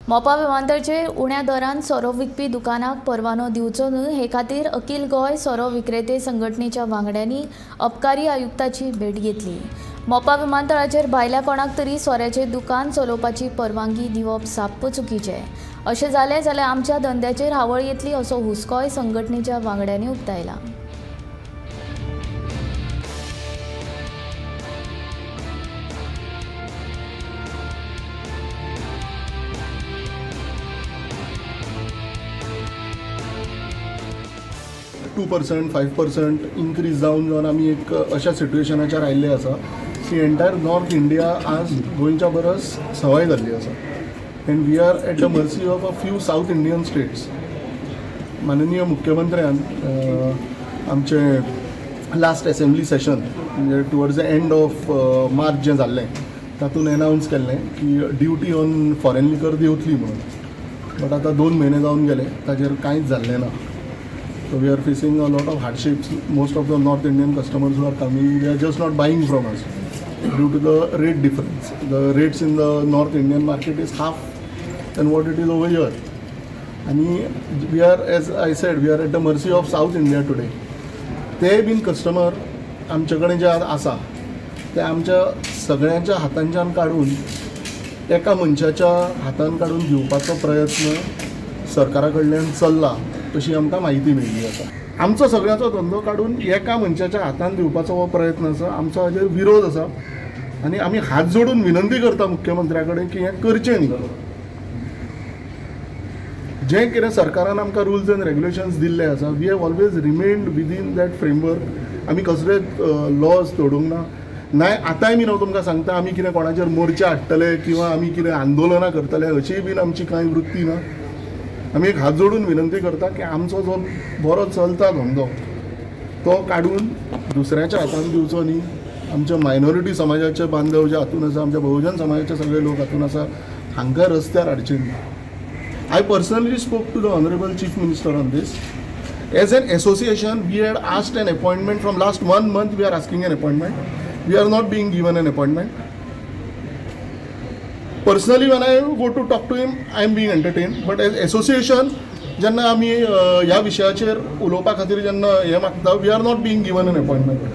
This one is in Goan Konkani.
मोपा विमानतळाचेर उण्या दरान सोरो विकपी दुकानाक परवानो दिवचो न्हय हे खातीर अखिल गोंय सोरो विक्रेते संघटनेच्या वांगड्यांनी अबकारी आयुक्ताची भेट घेतली. मोपा विमानतळाचेर भायल्या कोणाक तरी सोऱ्याचें दुकान चलोवपाची परवानगी दिवप साप्प चुकीचें. अशें जालें जाल्यार आमच्या धंद्याचेर हावळ येतली असो हुस्कोय संघटनेच्या वांगड्यांनी उक्तायला. Two percent 5% increase जावन जावन आमी एक अशा सिट्युएशनाचेर आयिल्ले आसा की एंटायर नॉर्थ इंडिया आज गोंयच्या बरस सवाय जाल्ली आसा and we are at the mercy of a few South Indian states. माननीय मुख्यमंत्र्यान आमचें लास्ट एसेंब्ली सेशन म्हणजे towards the end of March जें जाल्लें तातूंत एनावन्स केल्लें की ड्युटी ऑन फॉरेन लिकर देंवतली म्हणून, बट आतां 2 म्हयने जावन गेले ताजेर कांयच जाल्लें ना. So we are facing a lot of hardships. Most of the North Indian customers who are coming, they are just not buying from us due to the rate difference. The rates in the North Indian market is half than what it is over here. And we are, as I said, we are at the mercy of South India today. ते बीन कस्टमर आमचे कडेन जे आसा ते आमच्या सगळ्यांच्या हातांच्यान काडून एका मनशाच्या हातान काडून दिवपाचो प्रयत्न सरकारा कडल्यान चल्ला अशी आमकां म्हायती मेळ्ळी आसा. आमचो सगळ्यांचो धंदो काडून एका मनशाच्या हातान दिवपाचो हो प्रयत्न आसा. आमचो हाजेर विरोध आसा आनी आमी हात जोडून विनंती करता मुख्यमंत्र्या कडेन की हें करचें न्ही. जें कितें सरकारान आमकां रुल्स एंड रेगुलेशन्स दिल्ले आसा, we have always remained within that framework. आमी कसलेच लॉज तोडूंक ना. नाय आतांय बीन हांव तुमकां सांगता आमी कितें कोणाचेर मोर्चा हाडटले किंवा आमी कितें आंदोलनां करतले अशीय बीन आमची कांय वृत्ती ना. आमी एक हात जोडून विनंती करता की आमचो जो बरो चलता धंदो तो काडून दुसऱ्याच्या हातान दिवचो न्ही. आमच्या मायनॉरिटी समाजाचे बांधव जे हातून आसा, आमच्या बहुजन समाजाचे सगळे लोक हातून आसा, हांकां रस्त्यार हाडचे न्ही. I personally spoke to the honourable chief minister on this. As an association we had asked an appointment from last 1 month. We are asking an appointment, we are not being given an appointment. Personally when I go to talk to him I am being entertained, but as association जेन्ना आमी ह्या विशयाचेर उलोवपा खातीर जेन्ना हें मागता, we are not being given an appointment.